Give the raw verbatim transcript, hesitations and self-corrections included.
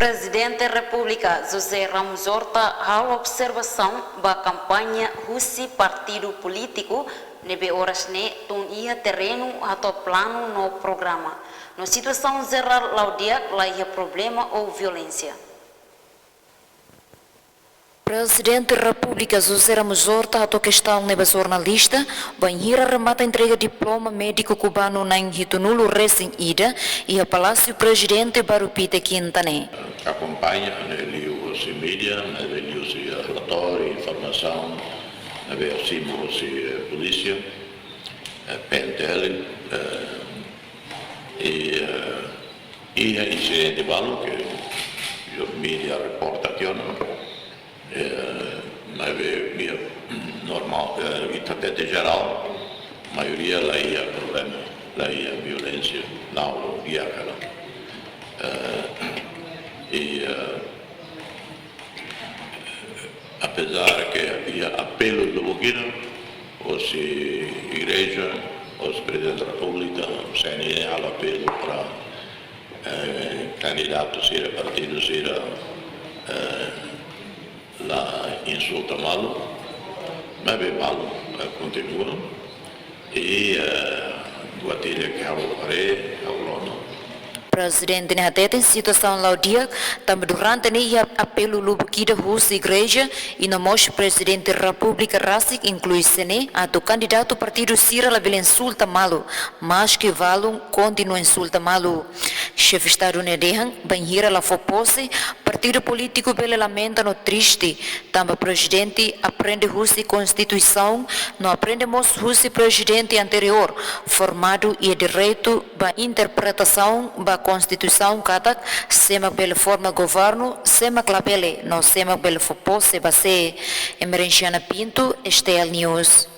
Prezidente Repúblika José Ramos Horta halo observasaun ba kampaña husi partidu polítiku ne'ebé oras ne'e tun iha terrenu hato'o planu no programa. No situasaun jerál la'o di'ak, la iha problema ou violénsia. Prezidente Repúblika José Ramos Horta hato'o kestaun ne'e ba jornalista, bainhira remata entrega diploma médiku kubanu na'in hitunulu resin ida, iha Palásiu Prezidente Bairru Pite, Kinta ne'e. Akompaña, ne'e, liuhusi média, ne'e, liuhusi relatóriu, informasaun, ne'ebé simu husi, eh, polísia, eh, P N T L, eh, i, eh, iha insidente balu ke, yo, média reporta tiha ona, eh, maibé, mia, normál, eh, ita hatete jerál, maioria la iha problema, la iha violénsia, la'o di'ak hela. Eh, i, eh, apezar ke iha apelu lubuk ida, husi igreja, husi Prezidente Repúblika, C N E halo apelu para, eh, kandidatu sira, partidu sira, eh, la insulta malu, maibé malu, eh, kontinua. I, eh, buat ida ke ha'u haree, ha'u rona. Prezidente ne'e hateten situasaun la'o di'ak, tanba durante ne'e iha apelu lubuk ida husi igreja, i no mós Prezidente Repúblika rasik inklui C N E, atu kandidatu partidu sira labele insulta malu, maske balun kontinua insulta malu. Xefe Estadu ne'e dehan, bainhira la fó pose, partidu polítiku bele lamenta no triste, tanba Prezidente aprende husi Konstituisaun, no aprende mós husi Prezidente anteriór, formadu iha direitu ba interpretasaun ba Konstituisaun katak, sé mak bele forma governu, sé mak labele, no sé mak bele fó pose ba sé. Emerenciana Pinto, S T L News.